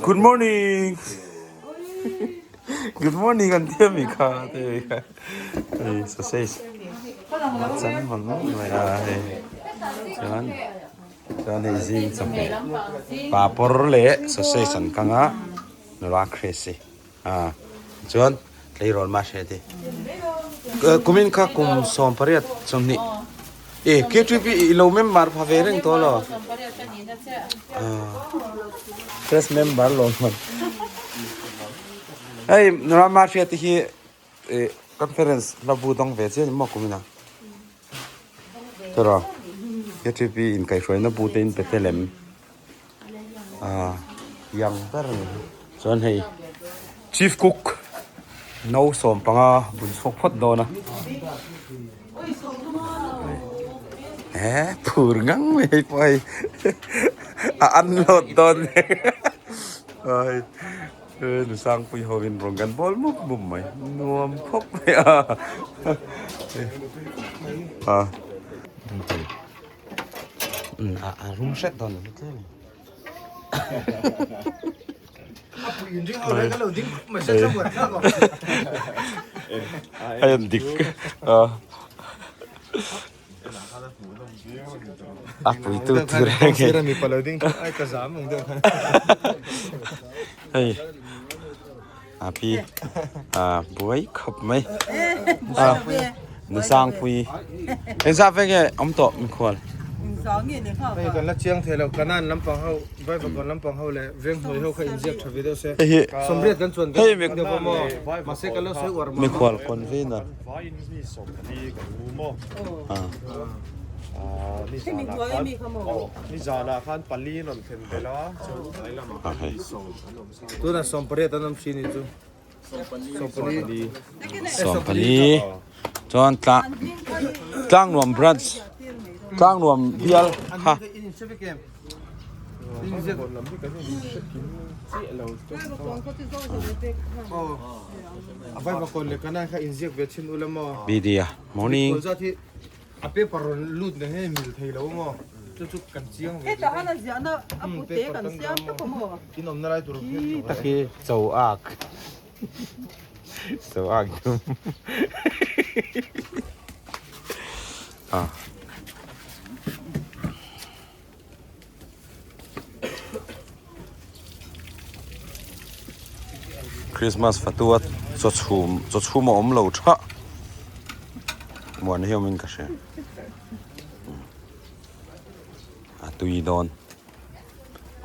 Good morning Good morning an tia mi kha te kha hei sausage chan hman mai a hei chuan chuan hei zing chawhmeh papawr leh sausage an kang a nula crazy a chuan tleirawl mah hre te kumin kha kum 18 sawmhnih e K3P i lo member pha ve reng tawh lo first member lo hman hei nula mah hre te hi conference la bu dawng ve chian maw kumina tawh K3P inkaihhruaina bu te in pe te lem. Yang ber a ni chuan hei chief cook no 15 bun chhuak phawt dawn a he phur ngang mai hei pawh hei a unload dawn ai nu sangpui ho in rawn kan bawl mup mup mai nuam khawp mai a a. A rum hret dawn a tlem. A en dik a pui tu tur hei a pi a buai khawp mai a nusangpui engzah ve nge awm tawh mikhual hei kan la chiang thei lo kanan lampang ho vaivakawn lampang ho leh venghnuai ho kha inziak tha ve deuh se hei hi sawmriat kan chuan hei mi deuh maw mahse kan lo sawi uar mah mikhual convener a Nizanah khan pali an rawn thlen belh a chuan tlai lamah a hei Tuna 18 an awm thin chu. 14. 14 chuan tlang tlangnuam branch tlangnuam bial kha Bidia morning. A paper rawn lut na hi mil thei lo maw? Chu chu kan chiang ve Hetah han a ziahna a pute kan siam tawp a maw? In awmna lai tur Khi tak hi cho ak cho ak dum a Christmas fatua chaw chhum chaw chhum a awm lo tha muan hi awmin ka hria a tui dawn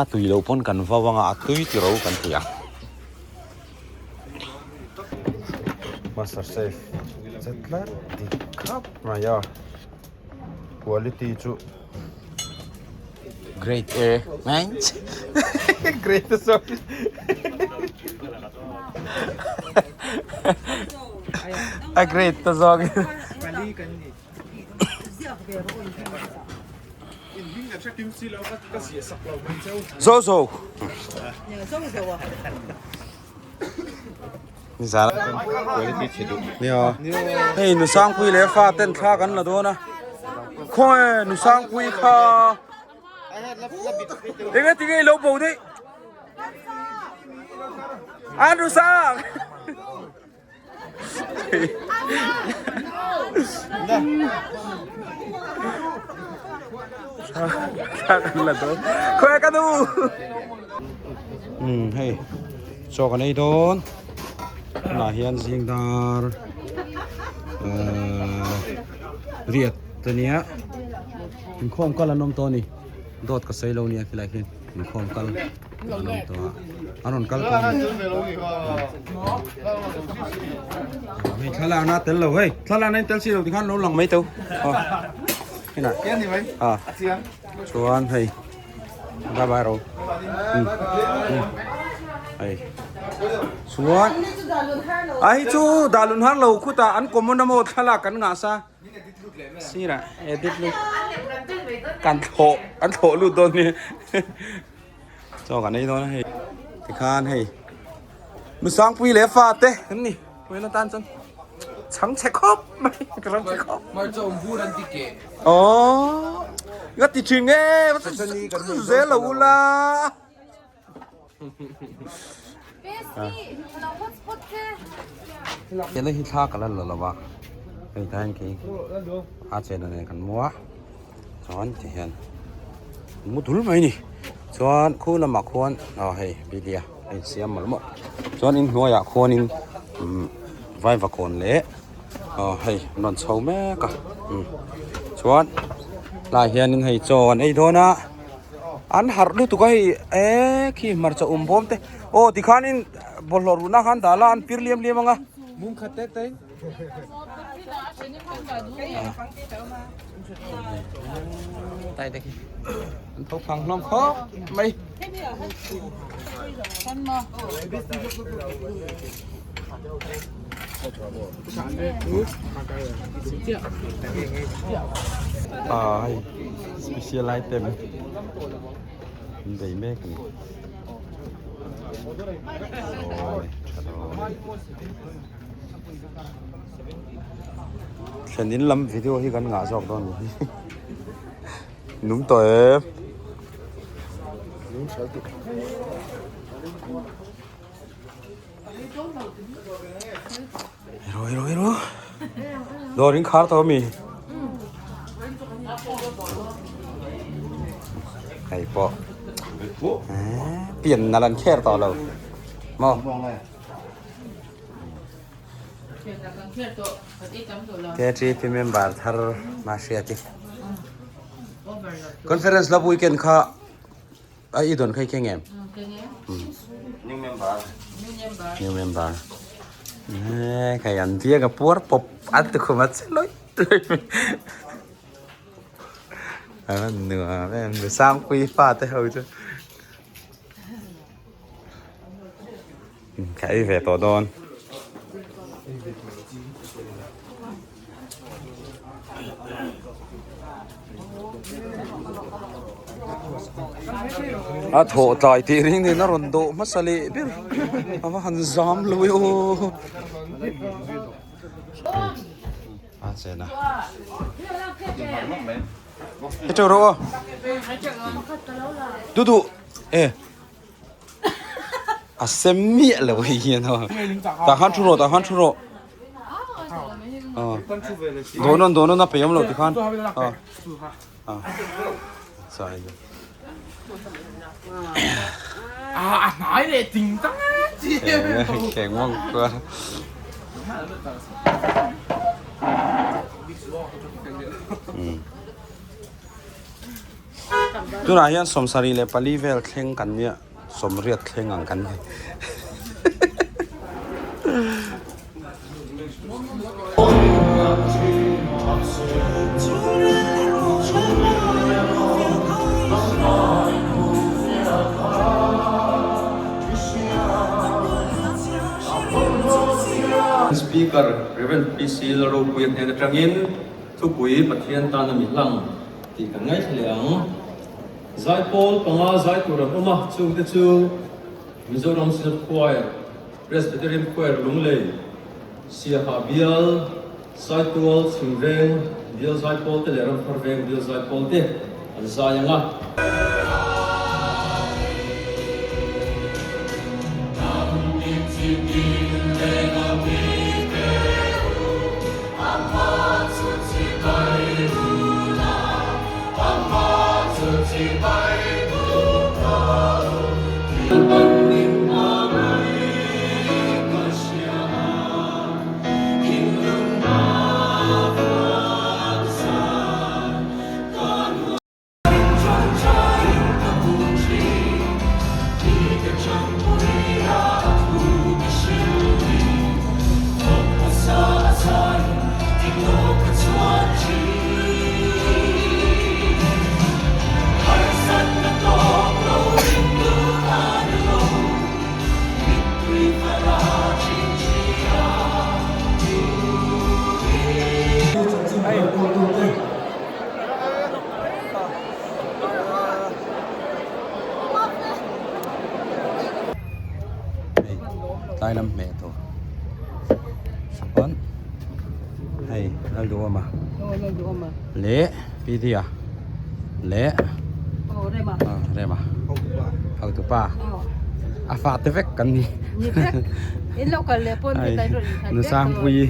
a tui loh pawn kan vau anga a tui ti ro kan ti ang master chef che tlat dik khap mai a quality chu. Great e Mensch Great so A great ta zawk Zo zo Hei Nusangpui leh fa ten thla kan la dawn a khawnge Nusangpui kha enge tinge i lo bo daih a Nusang thla kan la dawn khawnge ka nu hei chaw kan ei dawn tunah hian zing dar riat te nia inkhawm kal an awm tawh a ni dawt ka sawi lo nia khilai khian inkhawm kal an awm tawh a an rawn kal tawh a ni hei thlalakna a tel lo hei thlalakna in tel si lo tikhan lo lang mai tho. Hinah a chuan hei bye bye ro hei chuan a hi chu dahlun har lo khutah an common amaw thlalak kan ngah sa sirah edit lut kan thlawh kan thlawh lut dawn nia chaw kan ei dawn a hei tikhan hei nusangpui leh fate an ni. Puiin atan chuan chhang chhe khawp mai ka ram chhe khawp Hmarcha awm bur an ti keh. Aww nga ti thin nge zel lo ula. Kena hi thla ka la la lo a hei ta hian khi a chen a nen kan mu a chuan ti hian mu dul mai ni chuan khu lamah khuan aw hei bilia. A insiam mawlh mawlh chuan inhnuaiah khuanin umm vaivakawn leh aw hei an rawn chho mek a umm chuan tlaiah hianin hei chaw an ei dawn a an harh lutuk a hei eee khi hmarcha awm bawm te aw tikhanin bawlhhlawh ruhna khan dah la an pir liam liam ang a. An tho phang hlawm khawp mai. À hei special item an bei mek a ni. Aw tha dawn. Thlen in lam video hi kan ngah zawk dawn ni hi nung tawh em hero hero hero dawr in khar tawh ami hei pawh pian nalh an kher tawh lo maw. KTP member thar Mahriati Conference love weekend kha a i don khai keng em? New member. New member. Eh, khai an bia ka puar pop at tu khuma che loi. An nua em sang pui fa te ho chu. Ka ei ve tawh dawn. A thawh tlai tih ring nen a rawn dawh hmasa leh ber a va han zam lo e aw. A chen a. He teuh rawh aw. Dudu e. A sem miah lo hei hian aw. Tah khan thu rawh tah khan thu rawh. Dawn dawn a pe awm lo tikhan. Sai. A hnai leh ting tang e chi. Keng mong kwa. Tunah hian 74 vel thleng kan nia 80 thleng ang kan ni. Speaker Rev. PC Lalropuia hnen atangin thupui Pathian tana mi hlang tih kan ngaithla leh ang. Zaipawl panga zai tur an awm a, chungte chu Mizoram Synod Choir, Presbyterian Choir Lunglei, Siaha Bial, Saitual, Chhimveng, Bial Zaipawl te leh Ramthar Veng Bial Zaipawl te an zai ang a. Tlai lam hmeh tur chuan hei Lalduhawma leh Pidhia leh Rema hotupa a fate vek kan ni Nusangpuii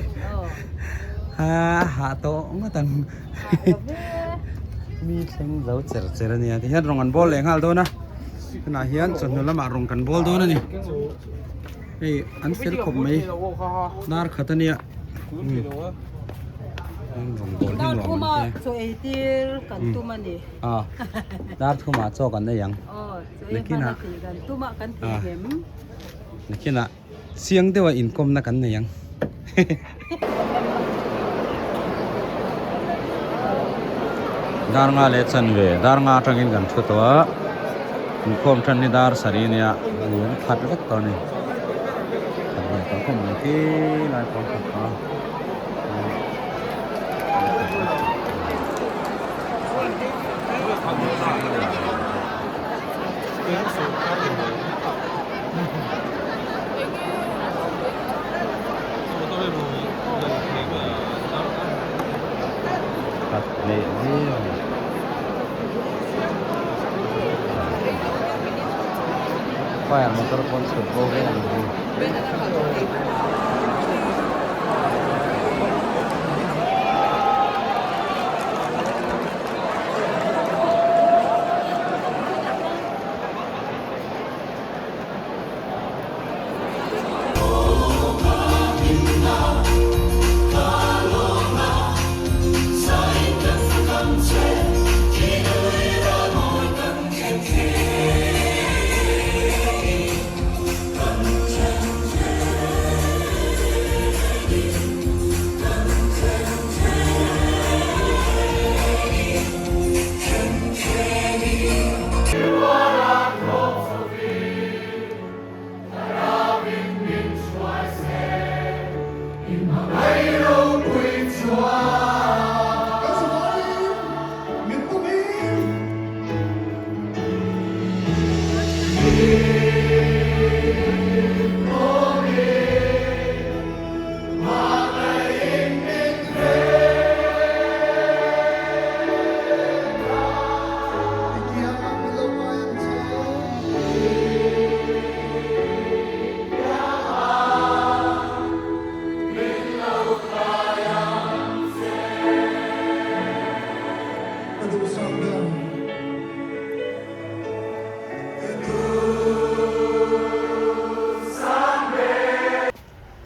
a hah tawh ngawt ang mi thleng zo cher cher a nia tihian rawng an bawl leh nghal dawn a tunah hian chawhnu lamah rawng kan bawl dawn a ni hei an fel khawp mai dar khat a nia rawng bawl hi nuam an ti chaw ei tir kan tum a ni a dar thumah chaw kan nei ang nakinah kan tumah kan ti ngem nakinah Chiang deuha inkawmna kan nei ang. Dar nga leh chanve, dar nga atangin kan thu tawh a, inkhawm than hi dar sarih ania a ni ang khat vek tawh a ni. Khat ve tawh khawp mai khi lai pawh a khat tawh a. Khat leh viau a ni. Fire motor pawn chhut bo vek a ni hi.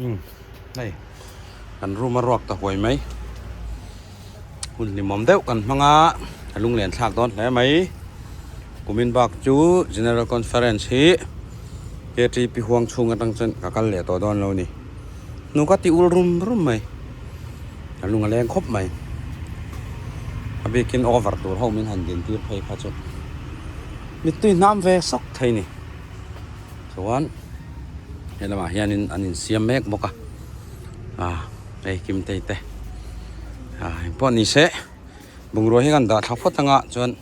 Umm hei kan room a ruak ta huai mai hun hlimawm deuh kan hmang a a lunglen thlak dawn hle mai kumin bak chu general conference hi ktp huang chhung atang chuan ka kal leh tawh dawn lo a ni hnuk a ti ul rum rum mai a lung a leng khawp mai a bikin over tur ho min han din tir phei kha chu mittui hnam ve sawk thei a ni. Chuan he lamah hianin an insiam mek bawk a ah hei Kimtei te ah engpawh ni se bungrua hi kan dah thla phawt anga chuan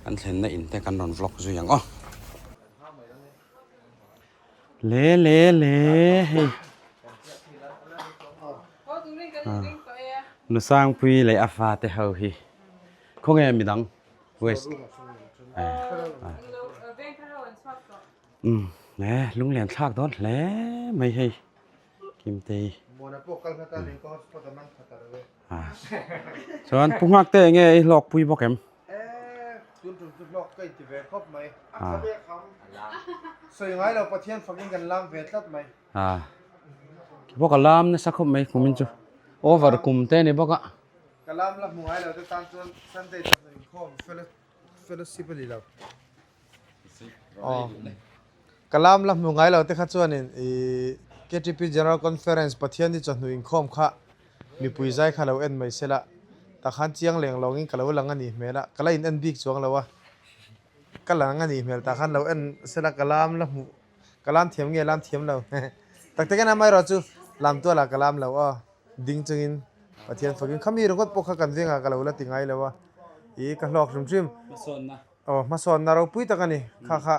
kan thlenna in te kan rawn vlog zui ang aw. Le le le hei ah Nusangpui leh a fate ho hi khawnge midang. West eh lunglen thlak dawn hle mai hei Kimtei chuan pu nghak te enge i hlawk pui bawk em bawk a lam nasa khawp mai kumin chu over kum te ni bawk a. Ka lam la hmu ngai lo te tan chuan Sunday chawhnu inkhawm fellowship a ni lo. Aw. Ka lam la hmu ngai lo te kha chuanin i KTP General Conference Pathianni chawhnu inkhawm kha mipui zai kha lo en mai sela tah khan chiang leng lawngin ka lo lang a nih hmel a, ka la in en bik chuang lo a, ka lang a nih hmel tah khan lo en sela ka lam la hmu ka lam thiam nge lam thiam lo tak takin amaherawh chu lam tualah ka lam lo aw. Ding chungin Pathian fakin khami ringawt pawh kha kan vengah ka lo la ti ngai lo a, ih ka hlawk hrim hrim. Hmasawnna. Aw hmasawnna ropui tak a ni. Kha kha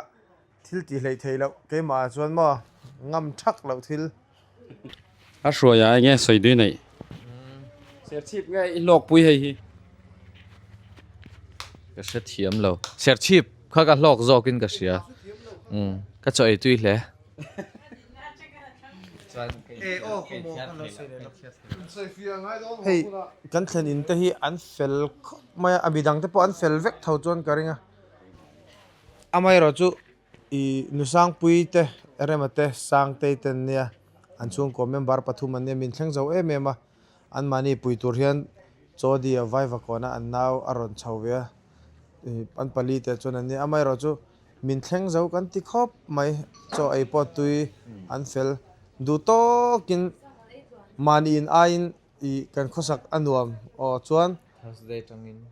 Thil tih hleih theih loh keimah ah chuan maw ngam thak loh thil. A hruai ah enge sawi dui neih. Serchhip nge i hlawkpui hei hi. Ka hre thiam lo. Serchhip kha ka hlawk zawk in ka hria. Umm ka chaw ei tui hle. Hei kan thlen in te hi an fel khawp mai a, a midang te pawh an fel vek tho chuan ka ring a. Amaherawh chu ih Nusangpui te, Rema te, Sangtei te an nia, an chhungkaw member pathum an nia, min thleng zo em em a, anmahni pui tur hian Chawdi a Vaivakawn a an nau a rawn chho ve a, ih an pali te chuan an nia, amaherawh chu min thleng zo kan ti khawp mai, chaw ei pawh tui an fel duh tawkin mahni in aiin ih kan khawsak a nuam aw chuan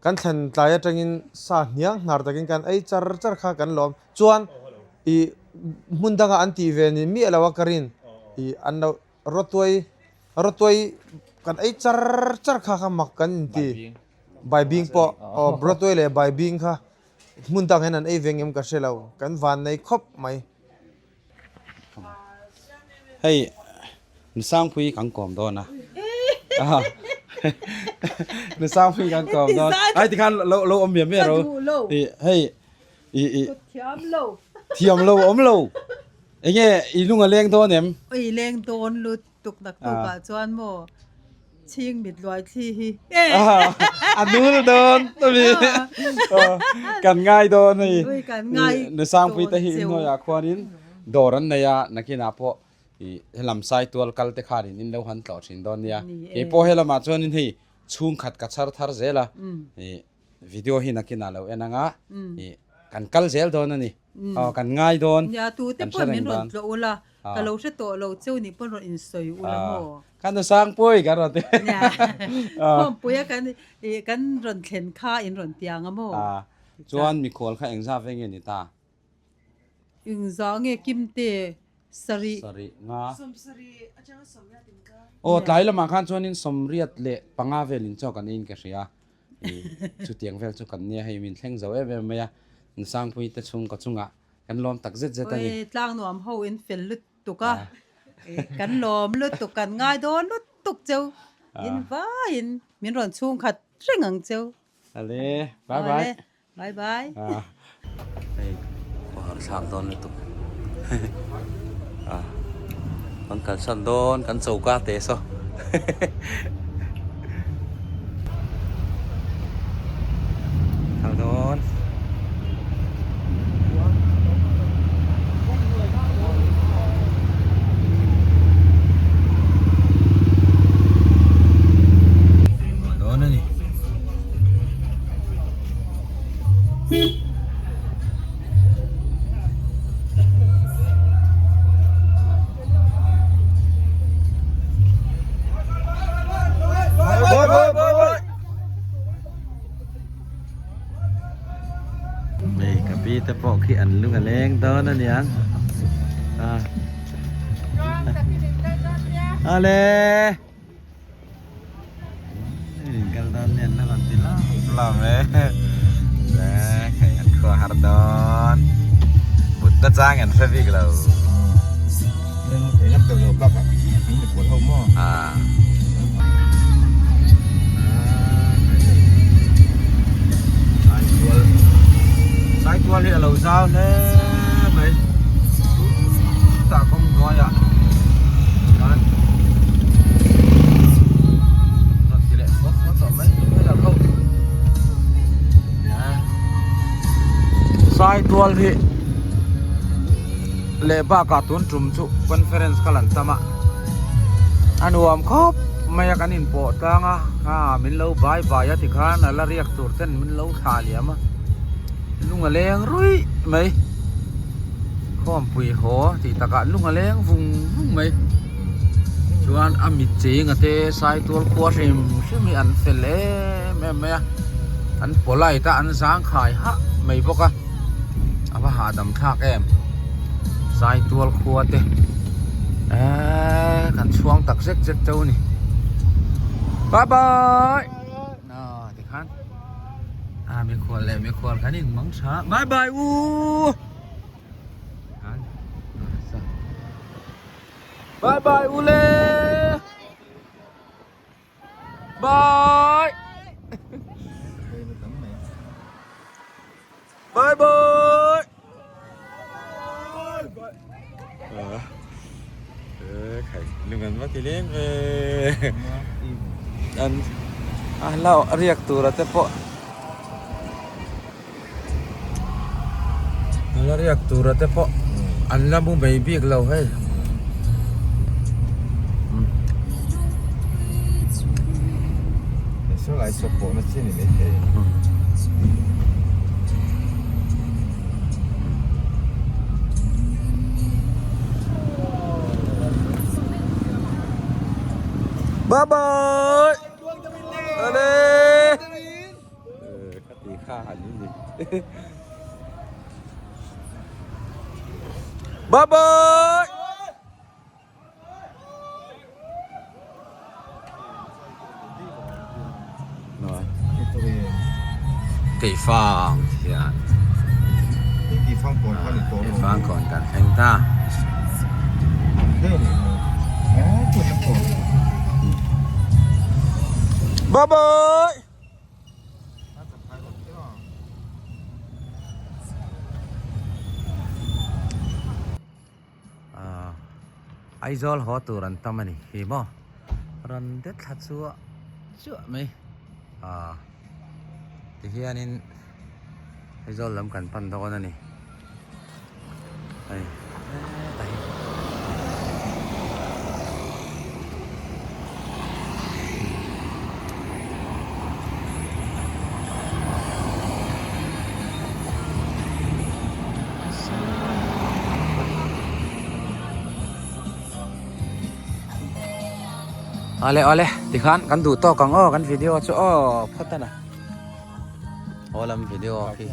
kan thlen tlai atangin sa hniang hnar takin kan ei char char kha kan lawm chuan ih hmun dangah an tih ve ni miah lo a ka rin ih an lo rawtuai rawtuai kan ei char char kha kha mak kan inti baibing pawh aw rawtuai leh baibing kha hmun dang hian an ei ve ngem ka hre lo kan van nei khawp mai. Hei Nusangpui kan kawm dawn a. Nusangpui kan kawm dawn. Ai tikhan lo lo awm miam miam ro. I hei i i thiam lo. Thiam lo awm lo. Enge i lung a leng dawn em? Oi leng dawn lut tuk nak tuk ah chuan maw chhing mit luai thli hi. A nul dawn tumi. Kan ngai dawn hei. Ui kan ngai. Nusangpui te hi inhnuaiah khuanin dawr an nei a nakinah pawh i helam sai tual kal te khanin in lo han tlawh thin dawn nia. Kei pawh helamah chuanin hei chhungkhat ka chhar thar zel a. Video hi nakinah lo en anga i kan kal zel dawn a ni. Aw kan ngai dawn. Nia tute pawh min rawn tlawh ula ka lo hre tawh lo cheu nih pawn rawn insawi ula maw. Ka nu Sangpui kan rawn ti. Nia khawmpuia kan i kan rawn thlen kha in rawn tiang a maw. Chuan mikhual kha engzah ve nge ni ta? Engzah nge Kimte sarih. Sarih nga. Sawmsarih atanga sawmriat in ka. Aw tlai lamah khan chuanin sawmriat leh panga velin chaw kan ein ka hria. Chutiang vel chu kan nia hei min thleng zo em em mai a, Sangpui te chhung ka chungah kan lawm tak zet zet a ni. Awi tlang nuam ho in fel lutuk a, kan lawm lutuk kan ngai dawn lutuk cheu, in vaiin min rawn chhung khat reng ang cheu. Ale, bye bye. Bye bye. Hei khawhar thlak dawn lutuk a kan kalsan dawn kan choka te saw kal dawn. Dawn a ni. Hei ka pi te pawh khi an lung a leng dawn a niang a ale. Kal dawn nen na rawn ti lam lam e hei an khua har dawn but na chang an hre bik lo Saitual hi a lo zau hle mai tah kawng hnuaiah chuan rawn ti leh fawt fawt tawh mai mai lo ho Saitual hi leh bakah tun tum chu conference kal an tam a a nuam khawp mai a kan inpawh tlang a kha min lo bai bai a tikhan a la riak tur ten min lo thlah liam a lung a leng ruih mai. Khawmpui haw tih takah lung a leng vung vung mai chuan a mit cheng a te saitual khua hrim hrim hi an fel em em mai a an polite a an zangkhai hah mai bawk a a va hahdam thlak em saitual khua te eee kan chhuang tak zet zet chauh a ni bye bye aw tikhan a mikhual leh mikhual kan in mang tha bye bye u. Bye bye ule. Bye. Bye bye. Lungan va ti leng ve. An a hlau a riak tur a te pawh. A la riak tur a te pawh an la mu mai bik lo hei. Bye bye. Ale. Khati kha han ni. Bye bye. Keifang hian Keifang kawn kan thleng ta. Bye bye. Aizawl haw tur an tam a ni hi maw rawn det thla chuah chuah mai ah tihianin Aizawl lam kan pan dawn a ni hei hetah hi. Awle awle tikhan kan duh tawk ang aw kan video chu aw phawt a na aw lam video khi.